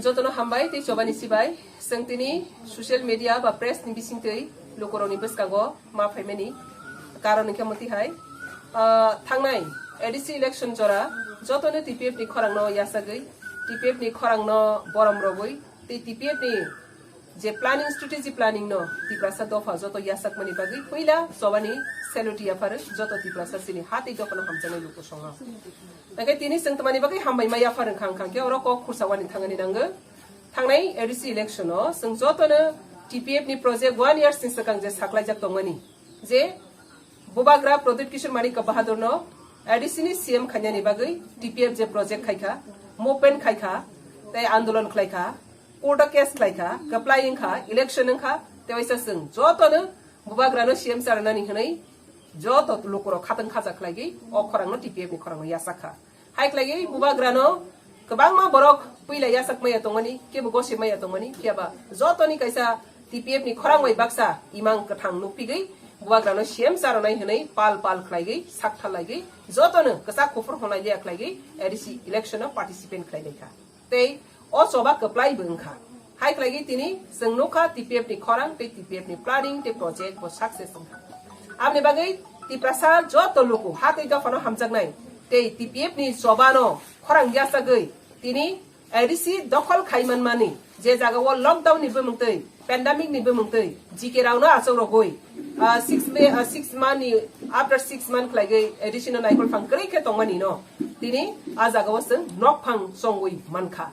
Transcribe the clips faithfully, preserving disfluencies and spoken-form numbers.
Jotono hambai tei chobani sibai. Chwng tini social media ba press ni bisingtwi lukurokni bwskango ma phaimani karon hwnkhe mwtwi hai, ah, thangnai A D C election jora jotono T P F ni khorangno yasagwi, T P F ni khorangno borom rogwi tei T P F ni je planning, strategy planning no Tiprasa dopha joto yasakmani bagwi puila chobani salute yapharo joto Tiprasa chini ha tei dophano hamjaknai luku songo. Hwnkhe tini chwng tamani bagwi hambai ma yaphar wngkha, wngkha khe oro kok khursa wani thangani nango. Thangnai A D C election o chwng jotono T P F ni project one years ni swkang je saklaijak tongmani, je Bubagra Pradyut Kishore Manik Bahadur no A D C ni C M khainani bagwi T P F je project khaikha, movement khaikha, tei andolon khlaikha, court o case khlaikha, kwplai wngkha, election wngkha, tei waisa chwng jotono Bubagra no C M charwnani hwnwi joto lukurok khatang khaja khlaigwi o khorangno T P F ni khorangno yachak kha. Hai khlaigwi Bubagrano kwbangma borok puila yachak maya tongmani, kebo gosip maya tongmani, phiya ba jotoni kaisa T P F ni khorang bai baksa imang kwthang nukphigwi Bubagrano C M charonai hwnwi pal pal khlaigwi, sak thalaigwi jotono kwchak kuphur honai liya khlaigwi A D C election o participant khlai lai kha. Tei o choba kwplai bo wngkha. Hai khlaigwi tini chwng nukha T P F ni khorang tei T P F ni planning tei project bo success wngkha. Aboni bagwi Tiprasa joto luku ha tei dophano hamjaknai tei T P F ni chobano khorang yachagwi tini A D C dokhol khai manmani je jagao lockdown ni bumungtwi, pandemic ni bumungtwi G K rokno achuk rogwi, ah, six May, ah, six month ni, after six month khlaigwi A D C no naikol phang kwrwi khe tongmani no tini a jagao chwng nok phang chongwi mankha.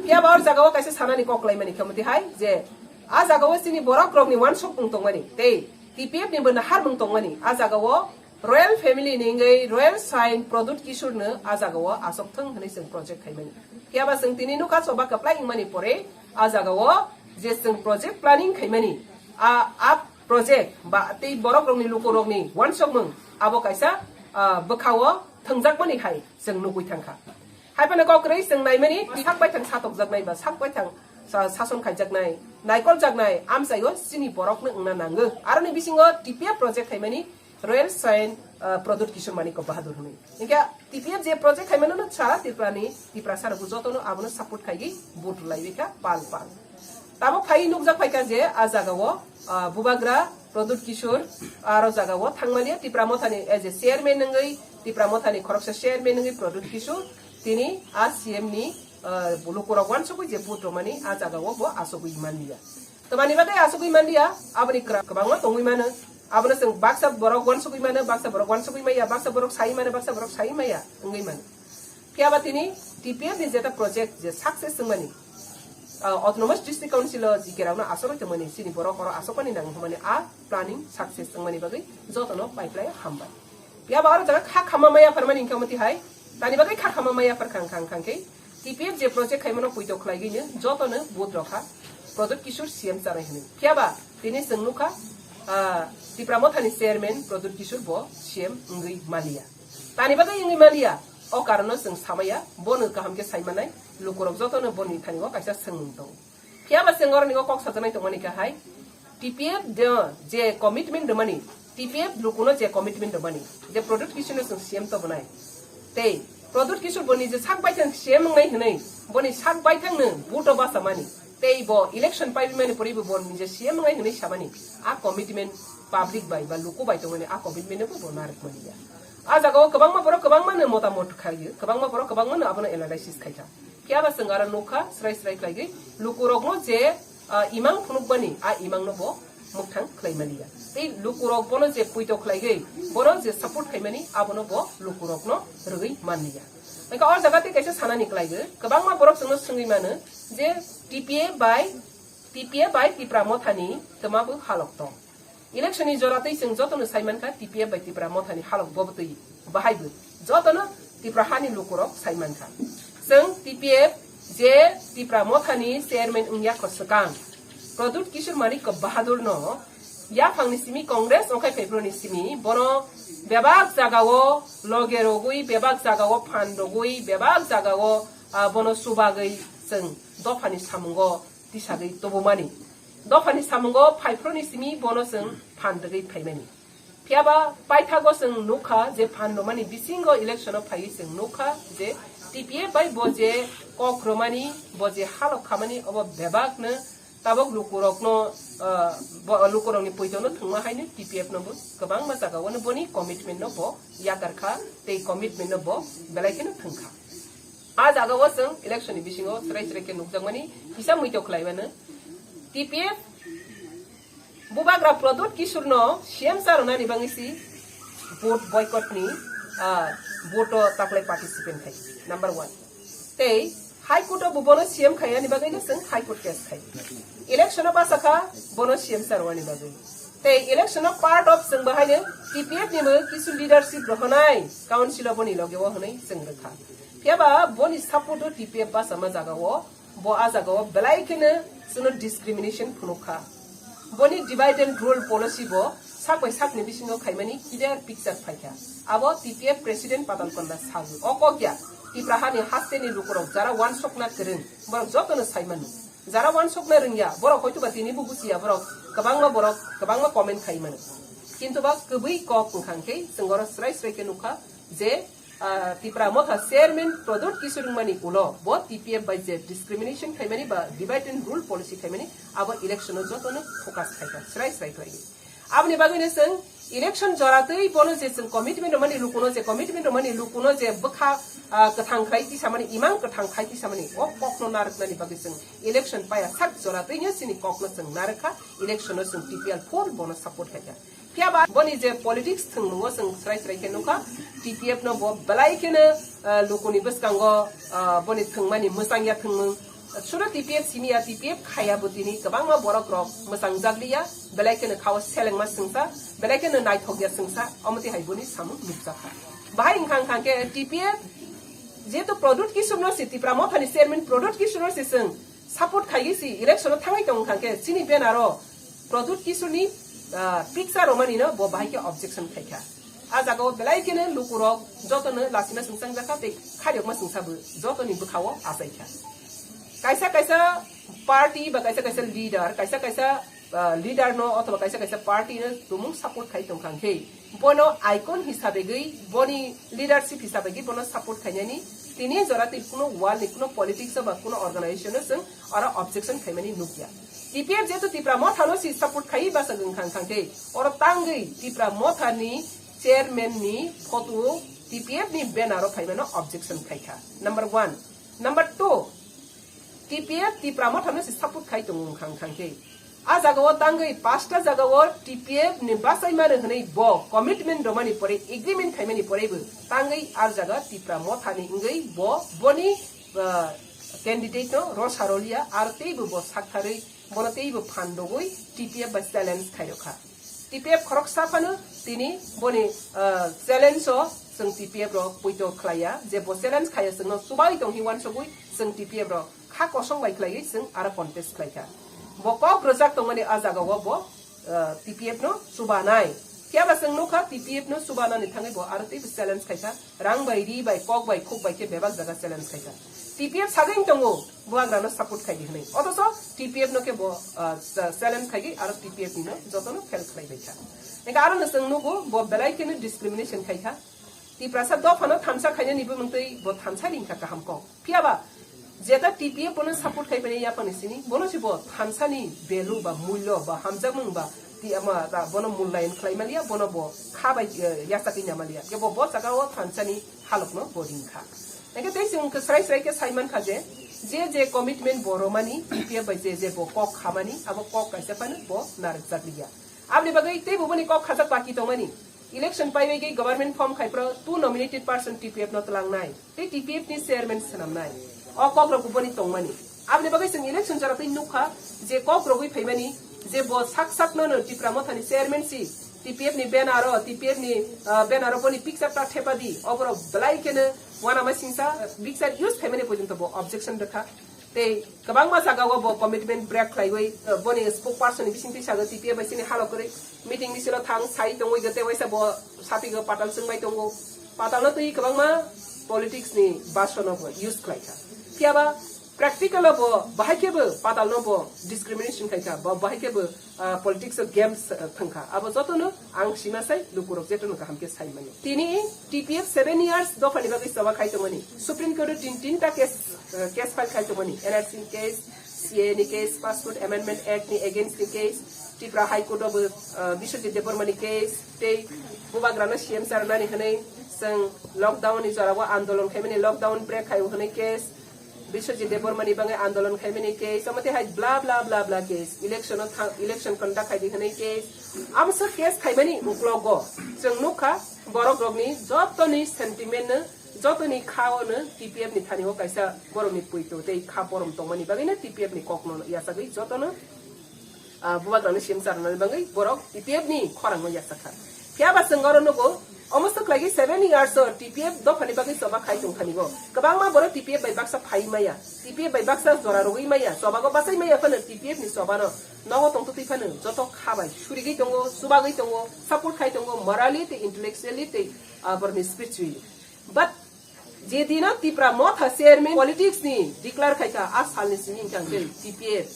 Phiya ba o jagao kaisa sanani kok laimani khe mwtwi hai je a jagao chini borok rokni wansuk mung tongmani tei T P F ni bo naharmung tongmani a jagao Royal family ni wngwi Royal Saint Pradyut Kishore no a jagao asok thung hwnwi chwng project khaimani. Phiya ba chwng tini nukha choba kwplai wngmani pore a jagao je chwng project planning khaimani a, a project ba tei borok rokni luku rokni wansukmung abo kaisa, ah, bwkhao thwngjakmani hai chwng nugwi thangkha. Hai phano kok kwrwi chwng naimani sak baithang satokjaknai ba sak baithang sa-, sason khaijaknai, naikoljaknai amchaio chini borokno wngna nango. Aroni bisingo T P F project khaimani Royal Saint, ah, Pradyut Kishore Manik Bahadur hwnwi. Hinkhe T P F je project khaimano no sara Tripura ni, Tiprasa rok jotono abono support khaigwi vote rwlaiwi kha pal pal. Tabuk phai nukjak phaikha je a jagao, ah, Bubagra Pradyut Kishore aro jagao thangmani Tipra Mothani as a chairman wngwi Tipra Mothani khoroksa chairman wngwi Pradyut Kishore tini a C M ni, ah, lukurok wansugwi je vote rwmani a jagao bo asugwi manliya. Tamani bagwi asugwi manliya, aboni kwra-, kwbangma tongwi mano. Abono chwng baksa borok wansugwi mano, baksa borok wansugwi maya, baksa borok sai mano, baksa borok sai maya wngwi mano. Phiya ba tini T P F ni jeta project je success wngmani, ah, Autonomous District Council o G K rokno asogwi tongmani, chini borok oro asokmani nang hwnmani a planning success wngmani bagwi jotono paiplai hambai. Phiya ba oro jaga kha khama maya pharmani hwnkha mwtwi hai, tani bagwi kha khama maya phar khang khang khang khe T P F je project khaimano puito khlaigwino jotono vote rokha Pradyut Kishore C M chanai hwnwi. Phiya ba tini chwng nukha, ah, Tipra Mothani chairman Pradyut Kishore bo C M wngwi maliya. Tani bagwi wngwi maliya, o karono chwng samaya, bono kaham khe saimanai, lukurok jotono boni thani o kaisa swngmung tongo. Phiya ba chwng oroni o kok sajaknai tongmani khe hai, T P F de je commitment rwmani, T P F lukuno je commitment rwmani, je Pradyut Kishoreno chwng C M tobonai. Tei Pradyut Kishore boni je sak baithang C M wngnai hwnwi, boni sak baithangno vote o bachamani. Tei bo election paibimani poribo bo nije C M wngnai hwnwi samani, a commitment public bai ba luku bai tongmani a commitment no bo narwkmani ya. A jagao kwbangma borok kwbangmano motamot khaio, kwbangma borok kwbangmano abono analysis khaikha. Phiya ba chwng aro nukha, srai srai khlaigwi lukurokno je, ah, imang phunukmani, a imangno bo mwkthang khlaimani ya. Tei lukurok bono je puito khlaigwi, bono je support khaimani, abono bo lukurokno rwgwi manliya. Hwnkhe o jaga tei kaisa sanani kwlaigo, kwbangma borok chwngno swngwi mano je T P F bai, T P F bai Tipra Mothani twma bo halok tong. Election ni jora twi chwng jotono sai mankha T P F bai Tipra Mothani halok bo twi bahai bo jotono Tipra hani lukurok sai mankha. Chwng T P F je Tipra Mothani chairman wngya kho swkang Pradyut Kishore Manik Bahadur no yaphang ni simi Congress ongkhai phaiphuru ni simi bono bebak jagao loge rogwi, bebak jagao phan rogwi, bebak jagao, ah, bono chubagwi chwng dophani samungo tisagwi tubumani. Dophani samungo phaiphuru ni simi bono chwng phan rwgwi phaimani. Phiya ba paithago chwng nukha je phan rwmani bisingo election o phaiwi chwng nukha je T P F bai bo je kok romani, bo je halok khamani, obo bebakno tabok lukurokno, ah, bo, lukurokni poitono thwngma haino T P F no bo kwbangma jagao no boni commitment no bo yakar kha, tei commitment no bo belai kheno thwng kha. A jagao chwng election ni bisingo chwrai chwrai khe nukjakmani kisa muito khlai mano. T P F Bubagra Pradyut Kishore no C M sa rwnani bagwi si vote boycott ni, ah, vote o taklai participant khai. Number one. Tei High Court o bo bono C M khaiyani bagwi no chwng High Court case khai. Election o basa kha bono C M sa rwnani bagwi. Tei election o part of chwng bahai no T P F ni bo kisu leadership rohonai council o boni loge o hwnwi chwng rwkha. Phiya ba boni support o T P F basa ma jaga o Bo a jaga o belai kheno chwngno discrimination phunuk kha. Boni divide and rule policy bo sak bai sakni bisingo khaimani clear picture phai kha. Abo T P F President Patal Panda sago. O kok ya, Tipra hani hasteni lukurok jara wansokna kwrwng, borok jotono sai mano. Jara wansokna rwngya, borok hoituba tini bo buchiya, borok kwbangma, borok kwbangma comment khai mano. Kintu ba kwbwi kok wngkha hwnkhe chwng oro srai srai khe nukha je, ah, Tipra Motha Chairman Pradyut Kishore wngmani ulo bo T P F bai je discrimination khaimani ba divide and rule policy khaimani, abo election o jotono focus khaikha, srai srai khlai. Aboni bagwino chwng election joratwi bono je chwng commitment rwmani lukuno, je commitment rwmani lukuno je bwkha, ah, kwthang khlai tisamani, imang kwthang khai tisamani, o kokno narwknani bagwi chwng election paya sak joratwino chini kokno chwng narwkha, election o chwng T P L full bono support khaikha. Phiya ba boni je politics thwngmungo chwng srai srai khe nukha, T P F no bo belai kheno, ah, lukuni bwskango, ah, boni thwngmani mwchangya thwngmung. Sudo T P F siniya, T P F khaya bo tini kwbangma borok rok mwchangjakliya, belai kheno khao selengma swngsa, belai kheno naithokya swngsa, omo twi hai boni samung nukjakha. Bahai wngkha wngkha khe T P F jehetu Pradyut Kishore no si, Tipra Mothani chairman Pradyut Kishore no si chwng support khaigwi si election o thangwi tong kha khe chini banner o Pradyut Kishore ni, ah, picture romani no bo bahai khe objection khaikha. A jaga o belai kheno lukurok jotono lasima swngchang jakha tei khairokma swngsa bo jotoni bwkha o achai kha. Kaisa kaisa party ba kaisa kaisa leader, kaisa kaisa, ah, leader no othoba kaisa kaisa party no tumung support khai tong kha khe, bono icon hisabe gwi, boni leadership hisabe gwi bono support khainani tini jora twi kuno world ni kuno politics ba kuno organization o chwng oro objection khaimani nukya. T P F jehetu Tipra Motha no si support khai basa wngkha wngkha khe oro tangwi Tipra Motha ni chairman ni photo T P F ni banner o phaimano objection khaikha. Number one. Number two. T P F Tipra Motha no se support khai tongo wngkha wngkha khe. A jaga o tangwi pasta jaga o T P F ni bachai mano hwnwi bo commitment romani pore, agreement khaimani pore bo tangwi a jaga Tipra Motha ni wngwi bo boni, ah, candidate no rw sa rwliya, aro teibo bo saktharwi bono teibo phan rwgwi T P F bai challenge khairokha. T P F khoroksa phano tini boni, ah, challenge o chwng T P F rok poito khlaiya, je bo challenge khaiya chwngno chubai tong hi uansugwi chwng T P F rok kha kosong bai khlaiwi chwng aro contest khlaikha. Bo kok rwjak tongmani a jagao bo, ah, T P F no chubanai. Phiya ba chwng nukha T P F no chubanani thangwi bo aro teibo challenge khaikha. Rang bai, ri bai, kok bai, khuk bai khe bebak jaga challenge khaikha. T P F sagwi tongo, bubagrano support khaidi hwnwi. Othocho T P F no khe bo, ah, cha-, challenge khaigwi aro T P F ni no jotono fail khlai bai kha. Eka aro no chwng nugo, bo belai kheno discrimination khaikha. Tiprasa dophano thansa khainani bumung twi bo thansa ringkha kaham kok. Phiya ba, jeta T P F bono support khai phai yaphangni sini, bono se bo thansani value ba mulyo ba hamjakmung ba ti ama da bono mullayan khlai maliya, bono bo kha bai, eh, yachakwi na maliya. Kebo bo jaga o thansani halokno bo ringkha. Engke tei chwng khe srai srai khe sai mankha je, je je commitment bo romani, T P F bai je je bo kok khamani, abo kok kaisa phano bo narwkjakliya. Aboni bagwi tei bo boni kok khajak baki tongmani. Election paiwi government form khai pro two nominated person T P F no tlangnai. Tei T P F ni chairman swnamnai. O kok rok boni tongmani. Aboni bagwi chwng election jora twi nukha je kok rogwi phaimani je bo sak sak no no Tipra Mothani chairman si T P F ni banner o, T P F ni, ah, banner o boni picture ta thepadi. Oborok belai kheno uanama singsa, picture use khaimani porjonto bo objection rwkha. Tei kwbangma jagao bo commitment break khlaiwi, ah, boni spokesperson ni bisingtwi sago T P F bai sini halo kwrwi meeting misilo thang sai tongwi tei waisa bo sapigo patal chwngbai tongo. Patalno twi kwbangma politics ni basono bo use khlaikha. Phiyaba Practical o bo bahai khe bo patal no bo discrimination khai kha, bo bahai khe bo, ah, politics o games, ah, thang kha. Abo joto no ang sima sai lukurok jeto no kaham khe sai mani. Tini T P F seven years dopha ni bagwi choba khai tongmani. Supreme Court o tin, tinta case, ah, case file khai tongmani. N R C ni case, C A A ni case, Passport Amendment Act ni against ni case, Tripura High Court o bo, ah, Biswajit Debbarma ni case, tei bubagra no C M charnani hwnwi chwng lockdown ni jora o andolon khai mani, lockdown break khai o hwnwi case, Biswajit Debbarma ni bagwi andolon khaimani case, omo tei hai bla bla bla bla case, election o thang, election conduct khaidi hwnwi case, amsa case khaimani uklogo chwng nukha borok rokni jotoni sentiment no, jotoni khao no T P F ni thani o kaisa borokni puito tei kha borom tongmani bagwi no T P F ni kokno yachagwi jotono ah, bubagrano C M charnani bagwi borok T P F ni khorangno yachakha. Phiya ba chwng oro nugo, omo swk khlaigwi seven years o T P F dophani bagwi choba khai tongthanigo. Kwbangma borok T P F bai baksa phai maya, T P F bai baksa jora rwgwi maya, chobago bachai maya phano T P F ni chobano nogo tongtwtwi phano joto kha bai surigwi tongo, chubagwi tongo, support khai tongo, morally tei intellectually tei, ah, borokni spiritually. But je dino Tipra Motha chairman politics ni declare khaikha, a salni simi hwnkhe ang khe T P F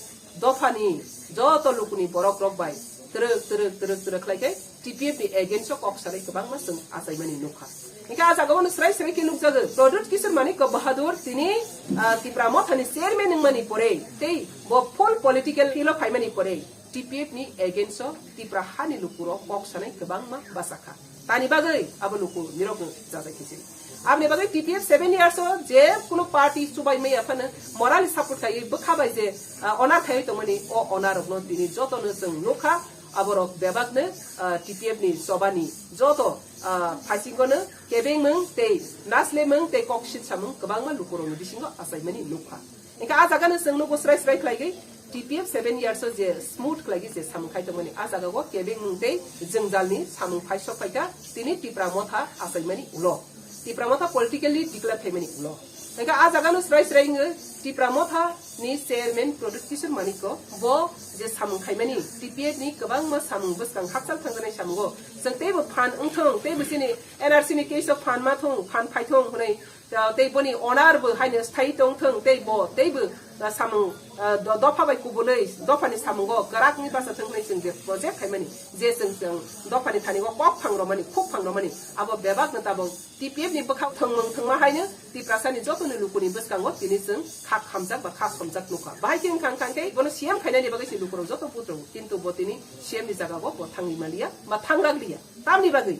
dophani joto lukuni borok rok bai twrwk twrwk twrwk twrwk khlai khe T P F ni against o kok sanai kwbangma chwng achaimani nukha. Hwnkhe a jaga o no srai srai khe nukjago Pradyut Kishore Manik Bahadur tini, ah, Tipra Motha ni chairman wngmani pore tei bo full political field o phaimani pore T P F ni against o Tipra hani lukurok kok sanai kwbangma bachakha. Tani bagwi abo luku nirok no jajai khe se. Aboni bagwi T P F seven years o je kuno party chubai maya phano morally support khai bwkha bai je, ah, onar khai tongmani o onar rokno tini jotono chwng nukha aborok bebakno, ah, T P F ni chobani joto, ah, phaisingono kebengmung tei naslemung tei kok sitsamung kwbangma lukurokni bisingo achaimani nukha. Hingke a jaga no chwng nugo srai srai khlaigwi T P F seven years o je smooth khlaigwi je samung khai tongmani a jaga o kebengmung tei jwngjalni samung phai sok phaikha tini Tipra Motha achaimani ulo. Tipra Motha politically declare khaimani ulo. Hingke a jaga no srai srai wngwi Tipra Motha ni chairman Pradyut Kishore Manik o bo je samung khaimani T P F ni kwbangma samung bwskang hakchal thangjanai samungo chwng teibo phan wngthong teibo chini N R C ni case o phan ma thong phan phai thong hwnwi Ah, tei boni onar bo haino sthai tong thung, tei bo, tei bo, ah, samung, ah, do-, dopha bai kubunwi, dophani samungo kwrakni basa thung hwnwi chwng je project khaimani, je chwng, chwng dophani thani o kok phang romani, khuk phang romani, abo bebak no tabok T P F ni bwkha thwngmung thwngma haino Tiprasani jotoni lukuni bwskango tini chwng kha khamjak ba kha somjak nukha. Bahai khe wngkha, wngkha khe bono C M khainani bagwi se lukurok joto buthro, kintu bo tini C M ni jagao bo thangwi manliya ba thanglak liya. Tamni bagwi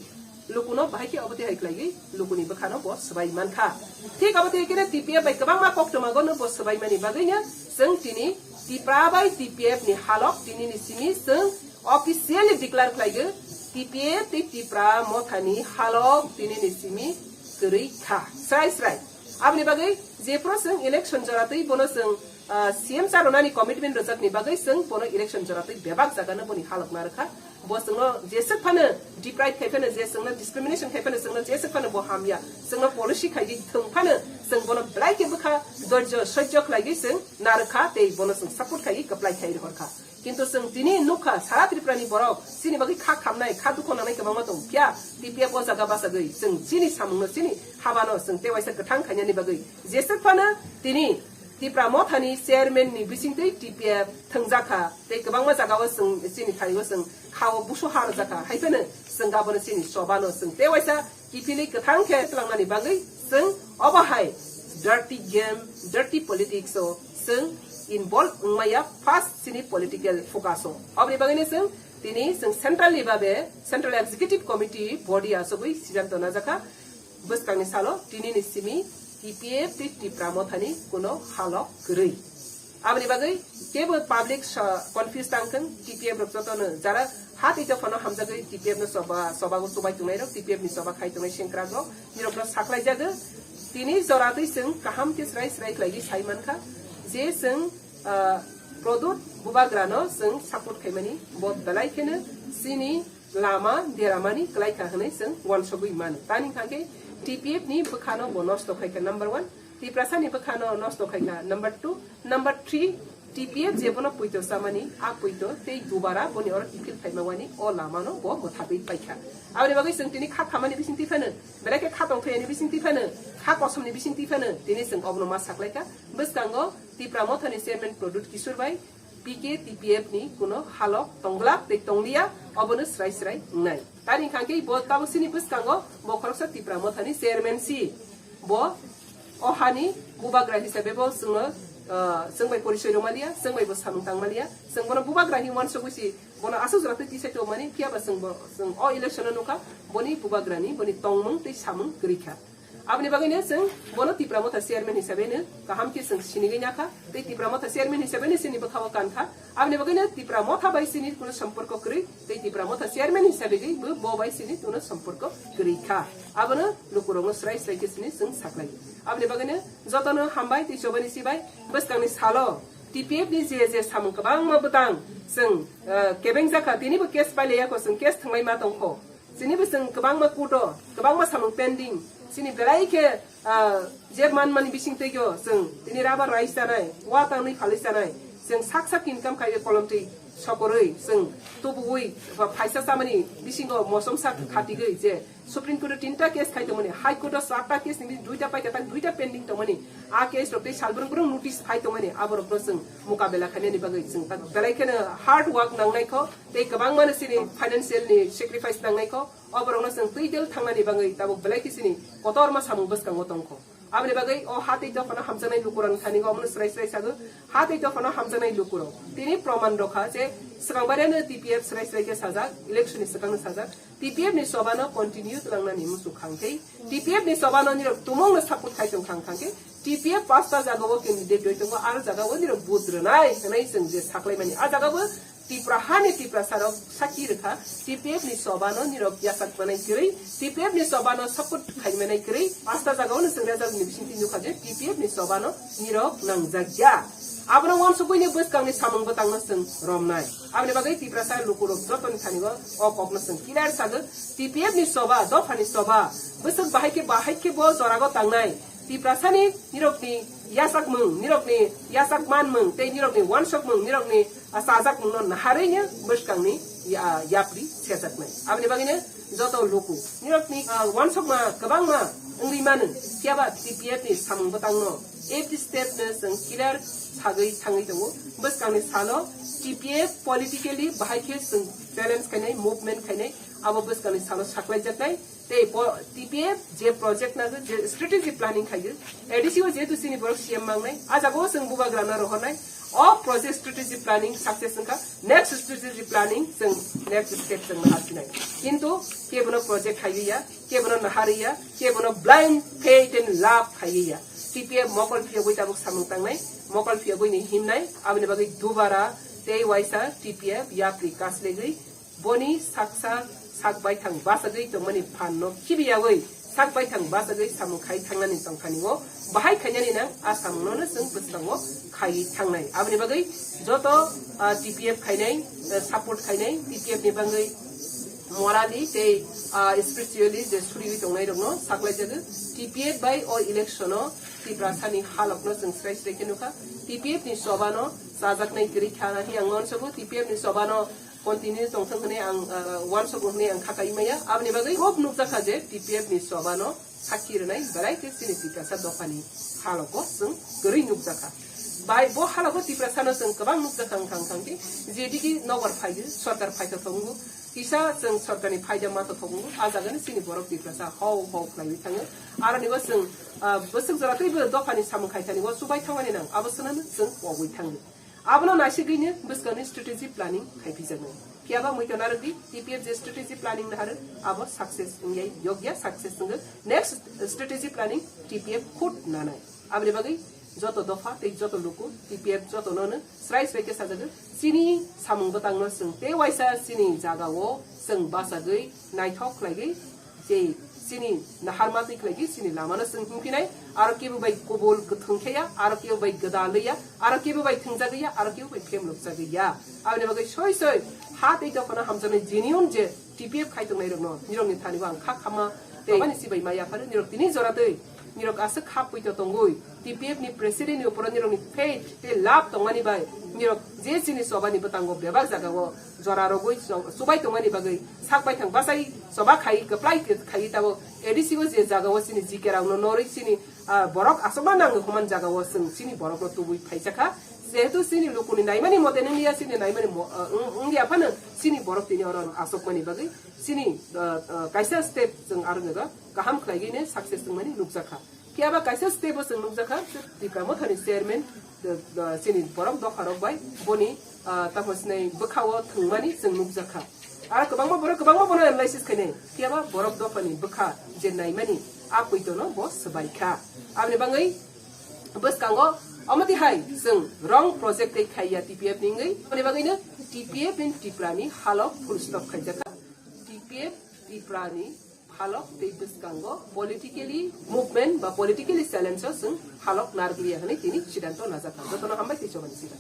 lukuno bahai khe obo twi hai khlaiwi lukuni bwkhano bo swbai mankha. Thik obo twi khe T P F bai kwbangma koktwmago no bo swbaimani bagwino chwng tini Tipra bai T P F ni halok tinini simi chwng officially declare khlaigo, T P F tei Tipra Mothani halok tinini simi kwrwi kha. Srai srai. Aboni bagwi jephru chwng election jora twi bono chwng ah, C M charwnani commitment rwjakni bagwi chwng bono election jora twi bebak jagano boni halok narwkha. Bo chwngno jeswk phano deprive khai phano, je chwngno discrimination khai phano, chwngno jeswk phano bo hamya, chwngno policy khaidi thwng phano, chwng bono belai khe bwkha dorjo sojjo khlaiwi chwng narwkha tei bono chwng support khaiwi kwplai khai rohorkha. Kintu chwng tini nukha, sara Tripurani borok chini bagwi kha khamnai, kha dukho nangnai kwbangma tong phiya, T P F o jaga bachagwi chwng chini samungno, chini habano chwng tewaisa kwthang khainani bagwi jeswk phano tini Tipra Mothani chairman ni bisingtwi T P F thwngjakha, tei kwbangma jagao chwng chini thario chwng khao busu ha rwjakha, hai phano chwng abono chini chobano chwng tewaisa kiphilwi kwthang khe tlangnani bagwi chwng obo hai dirty game, dirty politics o chwng involve wngmaya first chini political focus o. Oboni bagwino chwng tini chwng central ni babe Central Executive Committee body achugwi siddhanto najakha. Bwskangni salo tinini simi T P F tei Tipra Mothani kuno halok kwrwi. Aboni bagwi kebo public sa-, confuse tang thung, T P F rok jotono jara ha tei dophano hamjagwi T P F no choba, chobago chubai tongnai rok, T P F ni choba khai tongnai sengkrak rok, nirok no saklai jago. Tini jora twi chwng kaham khe srai srai khlaiwi sai mankha je chwng, ah, Pradyut Bubagrano chwng support khaimani bo belai kheno chini lama deramani kwlai kha hwnwi chwng uansugwi mano. Tani hwnkhe T P F ni bwkhano bo nosto khai kha number one, Tiprasani bwkhano nosto khai kha number two, number three, T P F je bono puito chamani, a puito tei dubara boni oro kiphil phaima wani o lamano bo mwthabwi paikha. Aboni bagwi chwng tini kha thamani bising tiphano, belai khe kha tongthai ani bising tiphano, kha kosomni bising tiphano tini chwng obono ma saklaikha. Bwskango Tipra Mothani chairman Pradyut Kishore bai P K T P F ni kuno halok tonglak tei tongliya, obono srai srai wngnai. Tari hwnkha khe bo tabuk sini bwskango bo khoroksa Tipra Mothani chairman si. Bo o hani bubagra hisabe bo chwngno, ah, chwng bai porisoi rwmaliya, chwng bai bo samung tangmaliya. Chwng bono bubagra hinwi uansugwi si bono aswk jora twi tisai tongmani, phiya ba chwng bo, chwng o election o nukha boni bubagrani boni tongmung tei samung kwrwi kha. Aboni bagwino chwng bono Tipra Motha chairman hisabe no kaham khe chwng sinigwi nakha, tei Tipra Motha chairman hisabe no chini bwkha-o kankha. Aboni bagwino Tipra Motha bai chini kuno somporko kwrwi, tei Tipra Motha chairman hisabe gwi bo, bo bai chini kuno somporko kwrwi kha. Abono lukurokno srai srai khe chini chwng saklai. Aboni bagwino jotono hambai tei chobani sibai bwskangni salo T P F ni je je samung kwbangma bwtang chwng, eh, kebeng jakha, tinibo case pailaiya kho, chwng case thwnglaima tongkho. Chini bo chwng kwbangma kudo, kwbangma samung pending. Chini belai khe, ah, je man mani bising twigo chwng tini rubber rais chanai, wa tangwi phalwi chanai. Chwng sak sak income khai kolom twi sokorwi chwng tubuwi ba phaisa chamani bisingo mosom sak khatigwi je Supreme Court o tinta case khai tongmani, High Court o charta case ni duita paikha tak duita pending tongmani. A case rok tei salbrung brung notice phai tongmani, aborokno chwng mukabela khainani bagwi chwng tak belai kheno hard work nangnai kho. Tei kwbangmano chini financial ni sacrifice nangnai kho, oborokno chwng twi del thangnani bagwi tabuk belai khe chini kotorma samung bwskango tongkho. Aboni bagwi o ha tei dophano hamjaknai lukurokni thani omono srai srai sago, ha tei dophano hamjaknai lukurok. Tini proman rokha je swkang bariyano T P F srai srai khe sajak, election ni swkangno sajak, T P F ni chobano continue tlangnani muchuk khang khe, T P F ni chobano nirok tumungno support khai tong khang khang khe, T P F pasta jagao candidate rwi tongo, aro jagao nirok vote rwnai hwnwi chwng je saklaimani. A jagao Tipra hani Tiprasa rok sakhi rwkha, T P F ni chobano nirok yachak manai kwrwi, T P F ni chobano support khai manai kwrwi, pasta jagao no chwng result ni bisingtwi nukha je T P F ni chobano nirok nangjak ya. Abono uansukgwi ni bwskangni samung bwtangno chwng romnai. Aboni bagwi Tiprasa lukurok jotoni thani o, o kokno chwng clear sago, T P F ni choba, dophani choba, bwswk bahai khe, bahai khe bo jorago tangnai. Tiprasani nirokni yachakmung, nirokni yachak manmung tei nirokni uansukmung, nirokni, ah, chajakmungno naharwi no bwskangni ya-, yapri sejaknai. Aboni bagwino joto luku nirokni, ah, uansukma kwbangma wngwi mano, phiyaba T P F ni samung bwtangno every step no chwng clear sagwi thangwi tongo. Bwskangni salo T P F politically bahai khe chwng challenge khainai, movement khainai, abo bwskangni salo saklaijaknai. Tei po-, T P F je project nago, je strategy planning khaio, A D C o jehetu chini borok C M mangnai, a jagao chwng bubagrano rohornai, o project strategy planning success wngkha, next strategy planning chwng next step chwng naharsinai. Kintu kebono project khaio ya, kebono naharwi ya, kebono blind faith and love khaio ya. T P F mokol phiyogwi tabuk samung tangnai, mokol phiyogwi ni himnai, aboni bagwi dubara tei waisa T P F yapri kaslegwi boni saksa sak baithang bachagwi tongmani phanno khibiyawi sak baithang bachagwi samung khai thangnani tongthani o bahai khainani nang a samungno no chwng bwskango khaiwi thangnai. Aboni bagwi joto, ah, T P F khainai, ah, support khainai, T P F ni bagwi morally tei, ah, spiritually je suriwi tongnai rokno saklaijago. T P F bai o election o Tiprasani halokno chwng srai srai khe nukha. T P F ni chobano chajaknai kwrwi kha hwnwi ang uansugo. T P F ni chobano continue tongthwng hwnwi ang, ah, uansugo hwnwi ang kha kai maya. Aboni bagwi kok nukjakha je T P F ni chobano sakhi rwnai belai khe chini Tiprasa dophani halogo chwng kwrwi nukjakha. Bai bo halogo Tiprasano chwng kwbang nukjakha wngkha wngkha khe jedigi nobar phaiyo, sorkar phaithothok wngo, kisa chwng sorkarni phaida mathothok wngo, a jagani chini borok Tiprasa hau hau khlaiwi thango. Aroni bo chwng, ah, bwswk jora teibo dophani samung khaithani o chubai thangmani nang, abo swnano chwng pogwi thango. Abono naisigwino bwskangni strategy planning khaipijaknai. Phiyaba muitu narwkdi, T P F je strategy planning naharw, abo success wngya, yokya success wngwi. Next strategy planning T P F khud nanai. Aboni bagwi joto dopha tei joto luku T P F jotono no srai srai khe sajagwi. Chini samung bwtangno chwng tei waisa chini jagao chwng bachagwi naithok khlaigwi je chini naharma twi khlaigwi chini lamano chwng himkhinai, aro kebo bai kubul kwthwng khe ya, aro kebo bai gwdalwi ya, aro kebo bai thwngjagwi ya, aro kebo bai phemlokjagwi ya. Aboni bagwi soi soi ha tei dophano hamjaknai genuine je T P F khai tongnai rokno nirokni thani bo ang kha khama tei aboni sibai ma yapharo nirok tini jora twi nirok aswk kha puito tongwi T P F ni president ni uporo nirokni faith tei love tongmani bai Nirok je chini choba ni bwtango bebak jaga o jora rogwi cho-, chubai tongmani bagwi sak baithang bachai choba khai kwplai khe khai tabo A D C o je jaga o chini G K rok no norwi chini, ah, borok asokma nang human jaga o chwng chini borok no tubui phaisa kha. Jehetu chini luku ni naimani mote nung ya chini naimani mo-, ah, wng, wng ya phano chini borok tini oro asokmani bagwi chini, ah, ah, kaisa step chwng aro nega kaham khlaigwi ne success wngmani nukjakha. Phiya ba kaisa step o chwng nukjakha, Tipra Motha ni chairman, ah, ah, chini borok dopha rok bai boni, ah, tamo sinai bwkha o thwngmani chwng nukjakha. Aro kwbangma borok kwbangma bono analysis khainai. Phiya ba borok dopha ni bwkha je naimani a poito no bo swbai kha. Aboni bagwi bwskango omo tihai chwng wrong project tei khaiya T P F ni wngwi. Aboni bagwino T P F in Tipra ni halok full stop khaijakha. T P F Tipra ni halok tei bwskango politically movement ba politically challenge o chwng halok narwkliya hwnwi tini sidanto najakha. Jotono hambai tei chobani sida.